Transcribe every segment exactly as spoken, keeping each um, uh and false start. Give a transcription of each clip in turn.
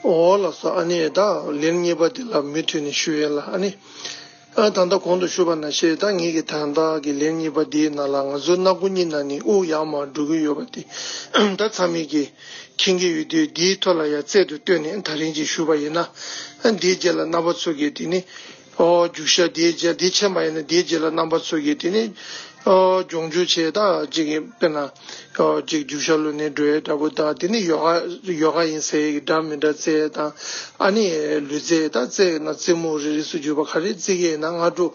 འོ་ལགས་སོ། ཨ་ནི་ད་ལན་གཉིས་པ་འདི་ལ་མུ་མཐུད་ནས་ཞུ་ཡས་ལ། ཨ་ནི་ཨ་ད་ལྟ་གོང་དུ་ཞུས་པ་ནང་བཞིན་ད་ངེད་ཀྱི་ད་ལྟ་གི་ལན་གཉིས་པ་འདིའི་ནང་ལ་ང་ཚོའི་སྣ་སྒོ་གཉིས་ནང་ནས་དབུགས་ཡར་མར་འགྲོ་གི་ཡོད་པ་དེ་ད་ཚང་མས་ཀྱིས་མཁྱེན་གྱི་ཡོད་དུས། འདིའི་ཐོག་ལ་ཡང་རྩལ་དུ་བཏོན་ནས་ད་རིང་ཅིག་ཞུས་པ་ཡིན་ན། ཨ་འདིའི་རྗེས་ལ་རྣམ་པ་ཚོ་གིས་དེ་ནི་ཨོ་རྒྱུག་ཤར། འདིའི་རྗེས་འདི་མཁྱེན་པ་ཡིན་ན། འདིའི་རྗེས་ལ་རྣམ་པ་ཚོ་གིས་དེ་ནི་ཨོ་སྦྱོང་བརྒྱུད་བྱས། ད་ཅིག་དཔེར་ན་ཨོ་ཅིག་རྒྱུག་ཤར་ལོག་ནས་འགྲོ་ཡས་འདྲ་པོ། ད་དེ་ནི་ཡོ་ག་ཡོ་ག་ཡིན་ཟེར་ཡས་ཀྱི་འདྲ་མི་འདྲ་རྩེ་ཡས་དང་། ཨ་ནི་ལུས་རྩལ། ད་རྩེ་ཡས་ན་རྩེད་མོ་རེ་རེ་སུ་འཇུས་པ་ག་རེ་རྩེ་གི་ཡིན་ན། སྔ་དྲོ་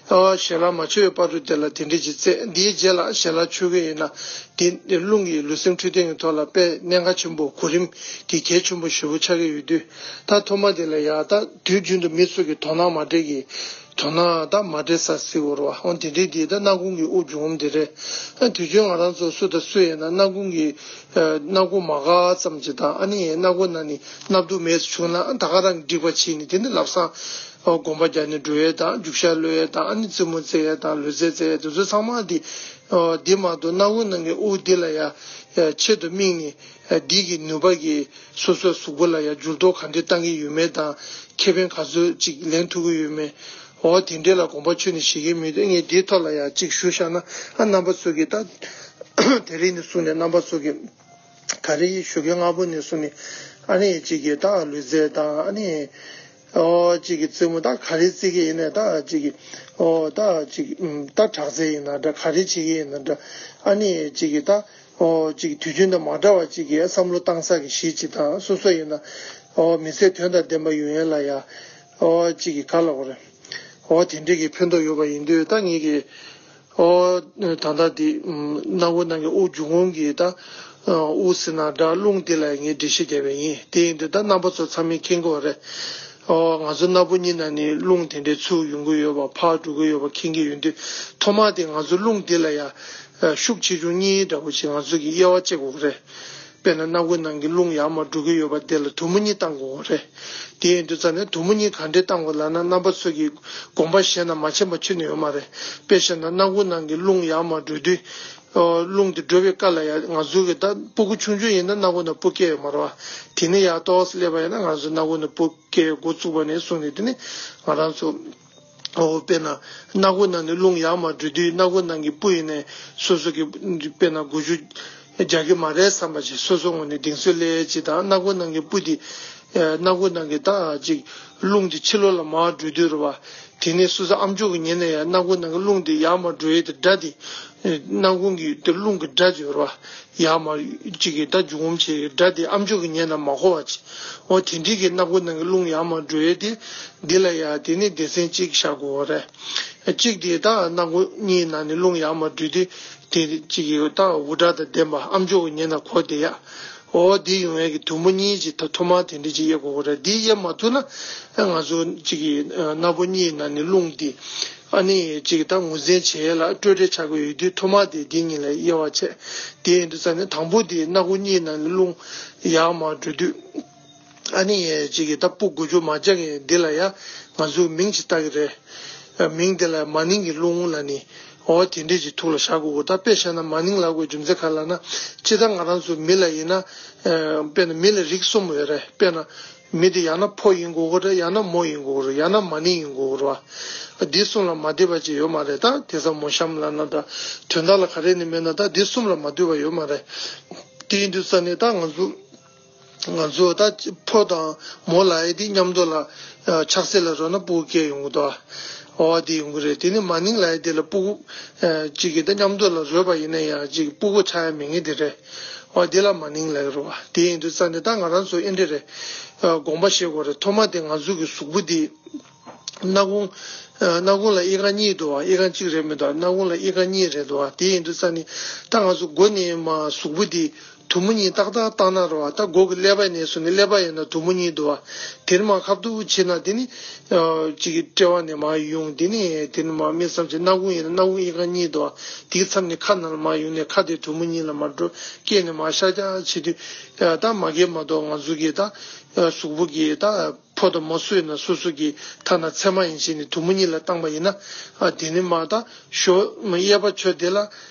ཨོ་ཞལ་ལག་མ་མཆོད་པའི་བར་དུ་དེ་ལ་དེ་འདྲས་ཅིག་རྩེ། འདིའི་རྗེས་ལ་ཞལ་ལག་མཆོད་གི་ཡིན་ན། དེ་རླུང་གི་ལུས་སེམས་འཕྲོད་བསྟེན་གྱི་ཐོག་ལ་དཔེ་གནད་འགག་ཆེན་པོ། གོ་རིམ་དེ་གལ་ཆེན་པོ་ཞེ་པོ་ཆགས་ཀྱི་ཡོད་དུས། ད་ཐོག་མ་དེ་ལ་ཡ་ད་དུས་རྒྱུན་དུ་མི་ཚོ་གི་དོ་སྣང་མ་སྤྲད་ཀྱི། དོ་སྣང་ད་མ་སྤྲད་ས་ཟེར་དགོས་རེད་བ། འོ་དེ་འདྲའི་དེ་ད་སྣ་ཁུང་གི་དབུགས་འབྱུང་རྔུབ་དེ་རེད། ཨ་དུས་རྒྱུན་ང་རང་ཚོ་སུ་དང་སུ་ཡིན་ན་སྣ་ཁུང་གི་ཨ་སྣ་ཁུང་མ་འགག་ཙམ་ཅིག་དང་། ཨ་ནི་སྣ་ཁུང་ནང་ནས་སྣབས་སྟུག་མེད་བྱུང་ན། ཨ་ད་ག་རང་གིས་འགྲིག་པ་བྱས་ནས་དེ་ནི་ལམ་སང་ཨ་སྒོམ་པ་རྒྱག་ནས་འགྲོ་ཡས་དང་། རྒྱུག་ཤར་ལོག་ཡས་དང་། ཨ་ནི་རྩེད་མོ་རྩེ་ཡས་དང་། ལུས་རྩལ་རྩེ་ཡས་དེ་ཚོ་ཚང་མ་དེ། ཨ་དེ་མ་གཏོགས་སྣ་ཁུང་ནང་གི་དབུགས་འདི་ལ་ཡ་ཆེད་དུ་དམིགས་ནས། ཨ་འདི་གི་ནུས་པ་གིས་སོ་སོའི་གཟུགས་པོ་ལ་ཡ་འགྱུར་ལྡོག་ག་འདྲས་བཏང་གི་ཡོད་མེད་དང་། ཁེ་ཕན་ག་ཚོད་ཅིག་ལེན་ཐུབ་ཀྱི་ཡོད་མེད། འོ་དེ་འདྲས་ལ་དགོངས་པ་ཁྱོན་ནས་བཞེས་ཀྱི་མེད་དུས། ངས་འདིའི་ཐོག་ལ་ཡ་ཅིག་ཞུ་བཞག་ན། ཨ་རྣམ་པ་ཚོ་གིས་ད་དེ་རིང་ནས་བཟུང་ནས་རྣམ་པ་ཚོ་གིས་ག་རེ་ཞུ་གི། སྔ་པོ་ནས་བཟུང་ནས་ཨ་ནི་ཅིག་གིས་ད་ལུས་རྩལ་དང་། ཨ་ནི་ཨོ་ཅིག་གིས་རྩེད་མོ་ད་ག་རེ་རྩེ་གི་ཡིན་ན། ད་ཅིག་གིས་ཨོ་ད་ཅིག་ཨུམ་ད་དྲག་རྩལ་ཡིན་ན་འདྲ། ག་རེ་བྱེད་ཀྱི་ཡིན་ན་འདྲ། ཨ་ནི་ཅིག་གིས་ད་ཨོ་ཅིག་དུས་རྒྱུན་དང་མ་འདྲ་བ་ཅིག་གི་བསམ་བློ་བཏང་ས་གི་གཞི་ཅིག་དང་། སོ་སོ་ཡིན་ན་ཨོ་མི་ཚེ་དོན་དང་ལྡན་པ་ཡོང་ཡས་ལ་ཡ་ཨོ་ཅིག་གིས་ག་ལབ་དགོས་རེད། ཨོ་དེ་འདྲས་ཀྱི་ཕན་ཐོགས་ཡོད་པ་ཡིན་དུས། ད་ངེད་ཀྱིས་ཨོ་ད་ལྟ་དེ་ཨུམ་སྣ་ཁུང་ནང་གི་དབུགས་འབྱུང་རྔུབ་ཀྱི་ད་ཨོ་དབུགས་ཟེར་ན་འདྲ། རླུང་དེ་ལ་ངས་འགྲེལ་བཤད་བརྒྱབ་པ་ཡིན། དེ་ཡིན་དུས་ད་རྣམ་པ་ཚོ་ཚང་མས་མཁྱེན་གྱི་ཡོད་རེད། ཨོ་ང་ཚོ་སྣ་བུག་གཉིས་ནང་ནས་རླུང་དེ་འདྲའི་ཚུར་ཡོང་གི་ཡོད་པ། ཕར་འགྲོ་གི་ཡོད་པ་མཁྱེན་གྱི་ཡོད་དུས། ཐོག་མ་དེ་ང་ཚོ་རླུང་དེ་ལ་ཡ་ཤུགས་ཆེ་ཆུང་གཉིས་འདྲ་པོ་ཅིག་ང་ཚོ་གིས་དབྱེ་བ་ཕྱེ་དགོས་ཀྱི་རེད། དཔེར་ན་སྣ་ཁུང་ནང་གི་རླུང་ཡར་མར་འགྲོ་གི་ཡོད་པ་དེ་ལ་དུམ་བུ་གཉིས་བཏང་དགོས་ཀྱི་རེད། དེ་ཡིན་དུས་ཙང་ནས་དུམ་བུ་གཉིས་ག་འདྲས་བཏང་དགོས་ལབ་ན། རྣམ་པ་ཚོ་གིས་དགོངས་པ་བཞེས་ན་མ་མཁྱེན་པ་ཁྱོན་ནས་ཡོད་མ་རེད། དཔེ་བཞག་ན་སྣ་ཁུང་ནང་གི་རླུང་ཡར་མར་འགྲོ་དུས། ཨོ་རླུང་དེ་འགྲོ་བའི་སྐབས་ལ་ཡ་ང་ཚོ་གི་ད་སྤུ་གུ་ཆུང་ཆུང་ཡིན་ན་སྣ་ཁུང་ནང་སྤུ་སྐྱེས་ཡོད་མ་རེད་བ། དེ་ནས་ཡར་ཏོག་ཙམ་སླེབས་པ་ཡིན་ན་ང་ཚོ་སྣ་ཁུང་ནང་སྤུ་སྐྱེས་འགོ་བཙུགས་པ་ནས་བཟུང་ནས། དེ་ནས་ང་རང་ཚོ་ཨོ་དཔེར་ན་སྣ་ཁུང་ནང་ནས་རླུང་ཡར་མར་འགྲོ་དུས། སྣ་ཁུང་ནང་གི་སྤུ་ཡིན་ནའི་སོ་སོ་གི་དཔེར་ན་འགུལ་སྐྱོད་རྒྱག་གི་མ་རེད་བསམ་པ་ཞིག་སོ་སོ་ངོས་ནས་གདེང་ཚོད་སླེབས་ཡས་ཅིག་དང་། སྣ་ཁུང་ནང་གི་སྤུ་དེ་ཨ་སྣ་ཁུང་ནང་གི་ད་ཅིག་རླུང་དེ་ཕྱི་ལོགས་ལ་མར་འགྲོ་དུས་རེད་བ། དེ་ནས་སོ་སོ་ཨ་མཆོག་གི་ཉེ་ནས་ཡ་སྣ་ཁུང་ནང་གི་རླུང་དེ་ཡར་མར་འགྲོ་ཡས་དེ་སྒྲ་དེ། ཨ་སྣ་ཁུང་གི་དེ་རླུང་གི་སྒྲ་དེ་ཡོད་རེད་བ། ཡར་མར་ཅིག་གི་ད་འབྱུང་རྔུབ་བྱེད་ཡས་སྒྲ་དེ་ཨ་མཆོག་གི་ཉེ་ན་མ་གོ་བ་ཅིག་འོ་དེ་འདྲའི་གི་སྣ་ཁུང་ནང་གི་རླུང་ཡར་མར་འགྲོ་ཡས་དེ། འདི་ལ་ཡ་དེ་ནི་སྡེ་ཚན་གཅིག་བཞག་དགོས་རེད། གཅིག་དེ་ད་སྣ་ཁུང་གཉིས་ནང་ནས་རླུང་ཡར་མར་འགྲོ་དུས། དེ་གཅིག་གི་ད་འུར་སྒྲ་དང་ལྡན་པ། ཨ་མཆོག་གི་ཉེ་ན་གོ་བདེ་ཡ། འོ་དེ་ཡོང་ཡས་ཀྱི་དུམ་བུ་གཉིས་ཅིག་ད་ཐོག་མར་དེ་འདྲ་ཅིག་དབྱེ་དགོས་རེད། དེ་དབྱེ་མ་ཐུབ་ན་ང་ཚོ་གཅིག་གི་སྣ་བུག་གཉིས་ནང་ནས་རླུང་དེ་ཨ་ནི་གཅིག་ད་ངོས་འཛིན་བྱེད་ཡས་ལ་སྤྲོས་བྲལ་ཆགས་ཀྱི་ཡོད་དུས། ཐོག་མར་དེ་འདི་གཉིས་ལ་དབྱེ་བ་ཕྱེ། དེ་ཡིན་དུས་ཙང་ནས་དང་པོ་དེ་སྣ་བུག་གཉིས་ནང་ནས་རླུང་ཡར་མར་འགྲོ་དུས། ཨ་ནི་ཅིག་གིས་ད་སྤུ་འགུལ་སྐྱོད་མ་རྒྱག་མཁན་འདི་ལ་ཡ་ང་ཚོས་མིང་ཅིག་བཏགས་ཀྱི་རེད། མིང་འདི་ལ་མ་ནིང་གི་རླུང་ལབ་ནི། འོ་དེ་འདྲས་ཅིག་ཐུགས་ལ་བཞག་དགོས་གོ། ད་དཔེ་བཞག་ན་མ་ནིང་ལབ་དགོས་རྒྱུ་མཚན་ག་རེ་ལབ་ན། སྤྱིར་བཏང་ང་རང་ཚོ་མི་ལ་ཡིན་ན། ཨ་དཔེར་ན་མི་ལ་རིགས་གསུམ་ཡོད་རེད། དཔེར་ན་མི་དེ་ཡང་ན་ཕོ་ཡིན་དགོས་གོ་རེད། ཡང་ན་མོ་ཡིན་དགོས་གོ་རེད། ཡང་ན་མ་ནིང་ཡིན་དགོས་གོ་རེད་བ། འདི་གསུམ་ལ་མ་འདུས་པ་ཅིག་ཡོད་མ་རེད། ད་དེང་སང་མོ་གཤམ་ལབ་ན། ད་དོན་དག་ལ་ག་རེ་ནི་མེད་ན། ད་འདི་གསུམ་ལ་མ་འདུས་པ་ཡོད་མ་རེད། དེ་ཡིན་དུས་ཙང་ནས་ད་ང་ཚོ། ང་ཚོ་ད་ཕོ་དང་མོ་ལབ་ཡས་དེ་མཉམ་དུ་ལ་ཨ་ཆགས་སྲེད་ལ་རོལ་ན་སྤུ་གུ་སྐྱེ་ཡོང་གི་འདུག་ཨ། འོ་དེ་ཡོང་གི་རེད། དེ་ནི་མ་ནིང་ལབ་ཡས་དེ་ལ་སྤུ་གུ་ཨ་གཅིག་གིས་ད་མཉམ་དུ་ལ་རོལ་པ་ཡིན་ན་ཡང་གཅིག་སྤུ་གུ་ཆགས་ཡ་མེད་མཁན་དེ་རེད། འོ་དེ་ལ་མ་ནིང་ལབ་ཀྱི་རེད་བ། དེ་ཡིན་དུས་ཙང་ནས་ད་ང་རང་ཚོ་ཨེ་འདྲ་རེད། ཨ་དགོངས་པ་བཞེས་དགོས་རེད། ཐོག་མ་དེ་ང་ཚོ་གི་གཟུགས་པོ་དེ། སྣ་ཁུང་། ཨ་སྣ་ཁུང་ལ་དབྱེ་ཁག་གཉིས་འདུག་བ། དབྱེ་ཁག་གཅིག་རེད་མི་འདུག་སྣ་ཁུང་ལ་དབྱེ་ཁག་གཉིས་རེད་འདུག་བ། དེ་ཡིན་དུས་ཙང་ནི་ད་ང་ཚོ་མགོ་ནས་མར་གཟུགས་པོ་འདི་དུམ་བུ་གཉིས་ཏག་ཏག་བཏང་ན་རེད་བ། ད་མགོ་གི་ཀླད་པ་ནས་བཟུང་ནས། ཀླད་པ་ཡིན་ན་དུམ་བུ་གཉིས་འདུག་བ། དེ་ནས་མར་ཁ་ཐུག་བྱས་ན་དེ་ནི་ཨ་གཅིག་གི་དཔྲལ་བ་ནས་མར་ཡོང་། དེ་ནས་དེ་ནས་མར་སྨིན་མཚམས་ཀྱི་སྣ་ཁུང་ཡིན་ན་སྣ་ཁུང་དབྱེ་ཁག་གཉིས་འདུག་བ། དེའི་མཚམས་ནས་ཁ་ནང་ལ་མར་ཡོང་ནས་ཁ་དེ་དུམ་བུ་གཉིས་ལ་མར་འགྲོ། སྐེ་ནས་མར་ཤར་རྒྱག་བྱེད་དུས། ཨ་ད་མ་གི་མ་གཏོགས་ང་ཚོ་གི་ད་ཨ་གཟུགས་པོ་གི་ད། ཕོ་དང་མོ་སུ་ཡིན་ན་སོ་སོ་གི་ཐ་ན་མཚན་མ་ཡིན་ཕྱིན་ནི་དུམ་བུ་གཉིས་ལ་བཏང་པ་ཡིན་ན། ཨ་དེ་ནི་མ་ད་ཞོ་གཡས་པ་ཕྱོགས་དེ་ལ་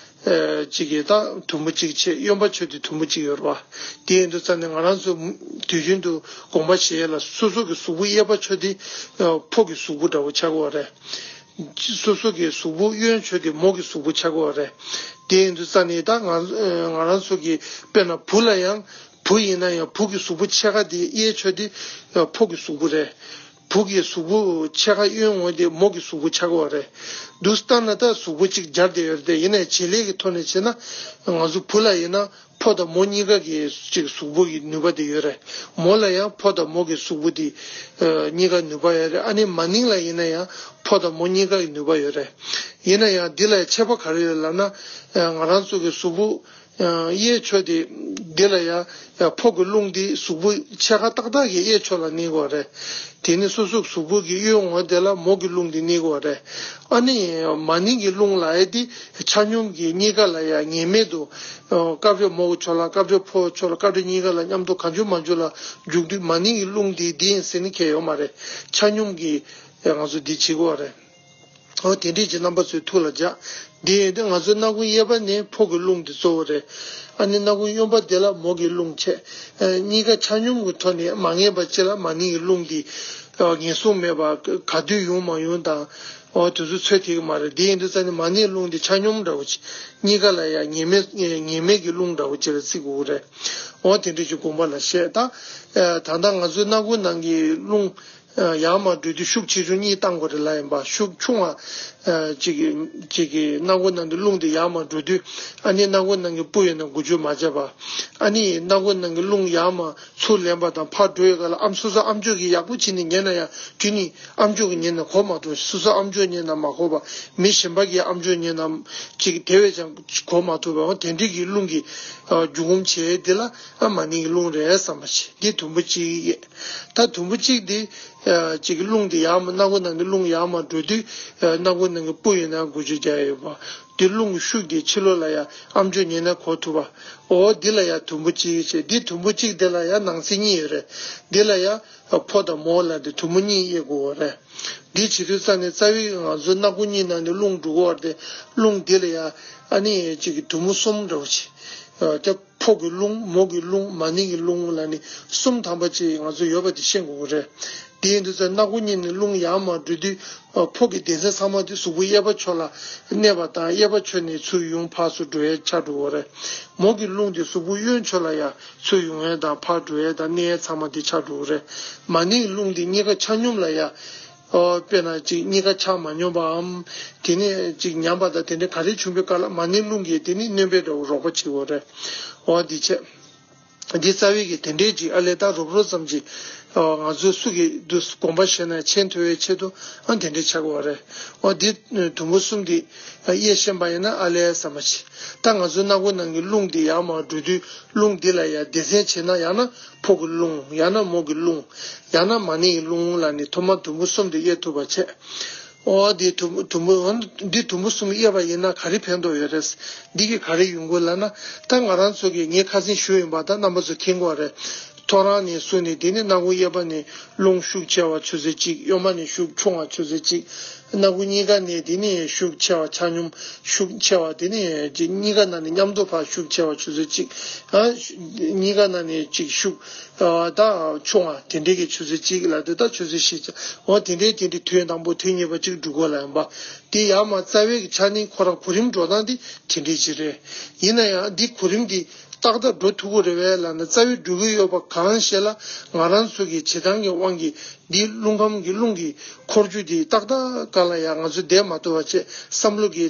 ཨ་གཅིག་གིས་ད་དུམ་བུ་གཅིག་བྱས། གཡོན་པ་མཆོག་དེ་དུམ་བུ་གཅིག་ཡོད་རེད་བ། དེ་ཡིན་དུས་ཙང་ནས་ང་རང་ཚོ་དུས་རྒྱུན་དུ་དགོངས་པ་བཞེས་ཡས་ལ་སོ་སོ་གི་གཟུགས་པོ་གཡས་པ་མཆོག་དེ་ཨ་ཕོ་གི་གཟུགས་པོ་འདྲ་བོ་ཆགས་ཀྱི་ཡོད་རེད། སོ་སོ་གི་གཟུགས་པོ་གཡོན་ཕྱོགས་དེ་མོ་གི་གཟུགས་པོ་ཆགས་ཀྱི་ཡོད་རེད། དེ་ཡིན་དུས་ཙང་ནས་ད་ང་ང་རང་ཚོ་གི་དཔེར་ན་བུ་ལ་ཡང་བུ་ཡིན་ན་ཡང་བུ་གི་གཟུགས་པོ་ཕྱེད་ཀ་དེ་གཡས་ཕྱོགས་དེ་ཕོ་གི་གཟུགས་པོ་རེད། བུ་གི་གཟུགས་པོ་ཕྱེད་ཀ་གཡོན་ངོས་དེ་མོ་གི་གཟུགས་པོ་ཆགས་ཀྱི་ཡོད་རེད། འདུག་ལྟ་ན་ད་གཟུགས་པོ་གཅིག་སྦྱར་བསྡད་ཡོད་རེད་དེ། ཡིན་ནའི་བྱེད་ལས་ཀྱི་ཐོག་ནས་བྱས་ན་ང་ཚོ་བུ་ལ་ཡིན་ན། ཕོ་དང་མོ་གཉིས་ཀ་གི་ཅིག་གཟུགས་པོ་གི་ནུས་པ་དེ་ཡོད་རེད། མོ་ལ་ཡང་ཕོ་དང་མོ་གི་གཟུགས་པོ་དེ་ཨ་གཉིས་ཀ་ནུས་པ་ཡོད་རེད། ཨ་ནི་མ་ནིང་ལ་ཡིན་ན་ཡང་ཕོ་དང་མོ་གཉིས་ཀ་གི་ནུས་པ་ཡོད་རེད། ཡིན་ན་ཡང་འདི་ལ་ཁྱད་པར་ག་རེ་ཡོད་ལབ་ན། ཨ་ང་རང་ཚོ་གི་གཟུགས་པོ་ཨ་གཡས་ཕྱོགས་དེ་འདི་ལ་ཡང་ཕོ་གི་རླུང་དེ་གཟུགས་པོ་ཕྱེད་ཀ་ཏག་ཏག་གི་གཡས་ཕྱོགས་ལ་གནས་ཀྱི་ཡོད་རེད། དེ་ནི་སོ་སོ་གཟུགས་པོ་གི་གཡོན་ངོས་དེ་ལ་མོ་གི་རླུང་དེ་གནས་ཀྱི་ཡོད་རེད། ཨ་ནི་མ་ནིང་གི་རླུང་ལབ་ཡས་དེ་ཆ་སྙོམས་ཀྱི་གཉིས་ཀ་ལ་ཡང་ངེས་མེད་དུ། ཨོ། སྐབས་རེ་མོ་གི་ཕྱོགས་ལ། སྐབས་རེ་ཕོ་གི་ཕྱོགས་ལ། སྐབས་རེ་གཉིས་ཀ་ལ་མཉམ་དུ་གང་བྱུང་མང་བྱུང་ལ་རྒྱུག་དུས་མ་ནིང་གི་རླུང་དེ་འདི་ཡིན་ཟེར་ནི་གང་ཡང་ཡོད་མ་རེད། ཆ་སྙོམས་ཀྱི་ང་ཚོ་འདི་བྱེད་དགོས་པ་རེད། ཨོ། དེ་འདྲས་ཀྱི་རྣམ་པ་ཚོས་ཐུགས་ལ་འཇགས། འདི་ཡིན་དུས་ང་ཚོའི་སྣ་ཁུང་གཡས་པ་ནས་ཕོ་གི་རླུང་དེ་གཙོ་བོ་རེད། ཨ་ནི་སྣ་ཁུང་གཡོན་པ་དེ་ལ་མོ་གི་རླུང་བྱས། ཨ་གཉིས་ཀ་ཆ་སྙོམས་ཀྱི་ཐོག་ནས་མ་ངེས་པ་ཅིག་ལ་མ་ནིང་གི་རླུང་དེ་ཨ་ངེས་བཟུང་མེད་པ་ག་དུས་ཡོང་མ་ཡོང་དང་། ཨོ། དེ་ཚོ་ཚོད་ཐིག་གི་མ་རེད། དེ་ཡིན་དུས་ཙང་ནས་མ་ནིང་རླུང་དེ་ཆ་སྙོམས་འདྲ་བོ་ཅིག་གཉིས་ཀ་ལ་ཡང་ངེས་མེད་ངེས་མེད་ཀྱི་རླུང་འདྲ་བོ་ཅིག་ལ་བརྩི་དགོས་ཀྱི་རེད། ཨོ། དེ་འདྲ་ཅིག་དགོངས་པ་ལ་བཞེས། ད་ད་ལྟ་ང་ཚོའི་སྣ་ཁུང་ནང་གི་རླུང་ཡར་མར་འགྲོ་དུས་ཤུགས་ཆེ་ཆུང་གཉིས་བཏང་དགོས་རེད་ལབ་ཡིན་པ། ཤུགས་ཆུང་བ་ཅིག་གིས་ཅིག་གིས་སྣ་ཁུང་ནང་གི་རླུང་དེ་ཡར་མར་འགྲོ་དུས། ཨ་ནི་སྣ་ཁུང་ནང་གི་སྤུ་ཡོད་ན་འགུལ་སྐྱོད་མ་བྱས་པ། ཨ་ནི་སྣ་ཁུང་ནང་གི་རླུང་ཡར་མར་ཚུར་ལེན་པ་དང་ཕར་འགྲོ་ཡས་སྐབས་ལ་ཨམ་སོ་སོ་ཨམ་ཅོག་གིས་ཡག་པོ་བྱས་ནས་ཉན་ན་ཡང་དེ་ནི་ཨམ་ཅོག་གིས་ཉན་ན་གོ་མ་ཐུབ། སོ་སོ་ཨམ་ཅོག་ཉན་ན་མ་གོ་བ། མི་གཞན་པ་གིས་ཨམ་ཅོག་ཉན་ན་ཅིག་དེ་བས་ཀྱང་གོ་མ་ཐུབ་པ། དེ་འདྲའི་གི་རླུང་གི་ཨ་རྒྱུག་འོང་བྱས་དེ་ལ་ཨ་མ་ནིང་གི་རླུང་རེད་བསམ་པ་བྱས། འདི་དུམ་བུ་གཅིག་ཡས། ད་དུམ་བུ་གཅིག་འདི་ཨ་ཅིག་གི་རླུང་འདི་ཡར་མར་སྣ་ཁུང་ནང་གི་རླུང་ཡར་མར་འགྲོ་དུས། ཨ་སྣ་ཁུང་ནང་གི་སྤུ་ཡོད་ན་འགུལ་སྐྱོད་རྒྱག་ཡས་ཡོད་པ། འདི་རླུང་གི་ཤུགས་དེ་ཕྱི་ལོགས་ལ་ཡང་ཨམ་ཅོག་ཉན་ན་གོ་ཐུབ་པ། འོ། འདི་ལ་ཡང་དུམ་བུ་གཅིག་བྱས། འདི་དུམ་བུ་གཅིག་དེ་ལ་ཡང་ནང་གསེས་གཉིས་ཡོད་རེད། འདི་ལ་ཡང་ཕོ་དང་མོ་ལ་འདི་དུམ་བུ་གཉིས་དབྱེ་དགོས་པ་རེད། འདི་བྱེད་དུས་ཙང་ནས་རྩ་བའི་ང་ཚོའི་སྣ་ཁུང་གཉིས་ནང་ནས་རླུང་འགྲོ་གི་ཡོད་རེད་དེ། རླུང་འདི་ལ་ཡང་ཨ་ནི་གཅིག་གི་དུམ་བུ་གསུམ་འདྲ་བོ་བྱས། ཨ་དེ་ཕོ་གི་རླུང་། མོ་གི་རླུང་། མ་ནིང་གི་རླུང་ལ་ནི་གསུམ་ཐམ་པ་ཅིག་ང་ཚོ་ཡོད་པ་དེ་ཤེས་དགོས་ཀྱི་རེད། དེ་ཡིན་དུས་ཙང་སྣ་ཁུང་གཉིས་ནས་རླུང་ཡར་མར་འགྲོ་དུས། ཨ་ཕོ་གི་སྡེ་ཚན་ཚང་མ་དེ་གཟུགས་པོ་གཡས་པ་ཕྱོགས་ལ་གནས་པ་དང་། གཡས་པ་ཕྱོགས་ནས་ཚུར་ཡོང་ཕར་ཚུར་འགྲོ་ཡས་ཆགས་འགྲོ་གི་རེད། མོ་གི་རླུང་དེ་གཟུགས་པོ་གཡོན་ཕྱོགས་ལ་ཡང་ཚུར་ཡོང་ཡས་དང་ཕར་འགྲོ་ཡས་དང་གནས་ཡས་ཚང་མ་དེ་ཆགས་འགྲོ་གི་རེད། མ་ནིང་རླུང་དེ་གཉིས་ཀ་ཆ་སྙོམས་ལ་ཡང་། ཨོ། དཔེར་ན་ཅིག་གཉིས་ཀ་ཆ་མ་སྙོམས་པའམ། དེ་ནས་ཅིག་ཉམས་པ་དང་དེ་འདྲ་ག་རེ་བྱུང་པའི་སྐབས་ལ་མ་ནིང་རླུང་གིས་དེ་ནི་སྣོན་པའི་འདྲ་བོ་རོགས་པ་བྱེད་དགོས་རེད། འོ། འདི་བྱས། འདི་རྩ་བའི་གི་དེ་འདྲའི་ཅིག་ཨ་ལས་ད་རོབ་རོབ་ཙམ་ཅིག་ཨ་ང་ཚོས་སུ་གི་དུས་དགོངས་པ་བཞེས་ན་མཁྱེན་ཐུབ་པའི་ཆེད་དུ་ཨ་དེ་འདྲའི་ཆགས་པ་རེད། འོ། འདི་དུམ་བུ་གསུམ་འདི་དབྱེ་ཤེས་པ་ཡིན་ན་ཨ་ལས་བསམ་པ་ཅིག་ད་ང་ཚོའི་སྣ་ཁུང་ནང་གི་རླུང་འདི་ཡར་མར་འགྲོ་དུས། རླུང་འདི་ལ་ཡང་སྡེ་ཚན་བྱས་ན། ཡང་ན་ཕོ་གི་རླུང་། ཡང་ན་མོ་གི་རླུང་། ཡང་ན་མ་ནིང་གི་རླུང་ལ་ནི་ཐོག་མར་དུམ་བུ་གསུམ་དུ་དབྱེ་ཐུབ་པ་བྱས། འོ། འདི་དུམ་བུ་དུམ་བུ་འོ། འདི་དུམ་བུ་གསུམ་དབྱེ་བ་ཡིན་ན་ག་རེ་ཕན་ཐོགས་ཡོད་རེད། འདི་གིས་ག་རེ་ཡོང་གི་ལབ་ན། ད་ང་རང་ཚོ་གིས་ངས་ཁ་སང་ཞུས་ཡིན་པ། ད་རྣམ་པ་ཚོ་མཁྱེན་གྱི་ཡོད་རེད། ཐོ་རངས་ནས་བཟུང་ནས། དེ་ནས་སྣ་ཁུང་གཡས་པ་ནས་རླུང་ཤུགས་ཆེ་བ་ཆུ་ཚོད་གཅིག་གཡོན་མ་ནས་ཤུགས་ཆུང་བ་ཆུ་ཚོད་གཅིག་སྣ་ཁུང་གཉིས་ཀ་ནས་དེ་ནས་ཤུགས་ཆེ་བ། ཆ་སྙོམས་ཤུགས་ཆེ་བ། དེ་ནས་གཉིས་ཀ་ནང་ནས་མཉམ་དུ་ཕར་ཤུགས་ཆེ་བ་ཆུ་ཚོད་གཅིག་ཨ་གཉིས་ཀ་ནང་ནས་གཅིག་ཤུགས་ཨ་ད་ཆུང་བ། དེ་འདྲའི་གི་ཆུ་ཚོད་གཅིག་ལ་དེ་ད་ཆུ་ཚོད་བཞི་ཆ། འོ། དེ་འདྲའི་དེ་འདྲའི་དུས་དང་པོ་དུས་གཉིས་པ་གཅིག་འགྲོ་གི་ལ་ཡིན་པ། དེ་ཡར་མར་རྩ་བའི་གི་ཆ་ནི་ཁོ་རང་གོ་རིམ་འགྲོ་སྟངས་དེ་དེ་འདྲའི་ཅིག་རེད། ཡིན་ན་ཡང་འདི་གོ་རིམ་འདི་ཏག་ཏག་འགྲོ་ཐུབ་ཀྱི་རེད་པས་ལབ་ན། རྩ་བའི་འགྲོ་གི་ཡོད་པ་གང་ཞེ་ལ། ང་རང་ཚོ་གི་བྱེད་སྟངས་ཀྱི་དབང་གིས་འདི་རླུང་ཁམས་ཀྱི་རླུང་གི་འཁོར་རྒྱུག་འདི་ཏག་ཏག་སྒང་ལ་ཡང་ང་ཚོ་བསྡད་མ་ཐུབ་པ་བྱས། བསམ་བློ་གི་